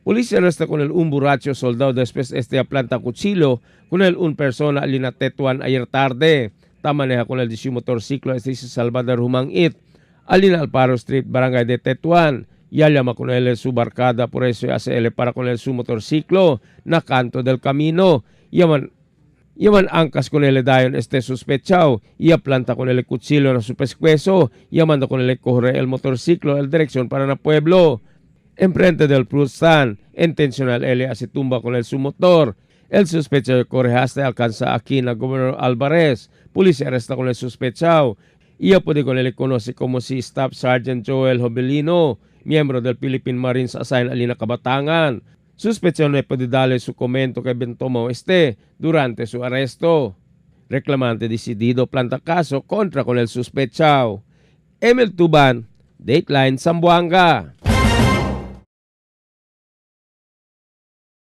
Policía arresta con el un borracho soldado después este planta cuchillo con el un persona alina Tetuan ayer tarde. Tamaneja con el de su motorciclo este si Salvador Humangit alina Alparo Street, Barangay de Tetuan. Ya llama con él su barcada, por eso hace él para con él su motorciclo na canto del camino. Yaman angkas con él dayon este sospechao. Ya planta con el cuchillo na su pescuezo. Ya manda con él corre el motorciclo el dirección para na pueblo. Enfrente del fruit stand, intencional él hace tumba con él su motor. El sospechado corre hasta alcanza aquí na Governor Alvarez. Policía arresta con el sospechado. Y ya puede con él conoce como si Staff Sergeant Joel Jobelino, miembro del Philippine Marines assigned alina Kabatangan. Sospechado no puede darle su comento kay Bentomo este durante su arresto. Reclamante decidido planta caso contra con el sospechado. Emil Tuban, Dateline Zamboanga.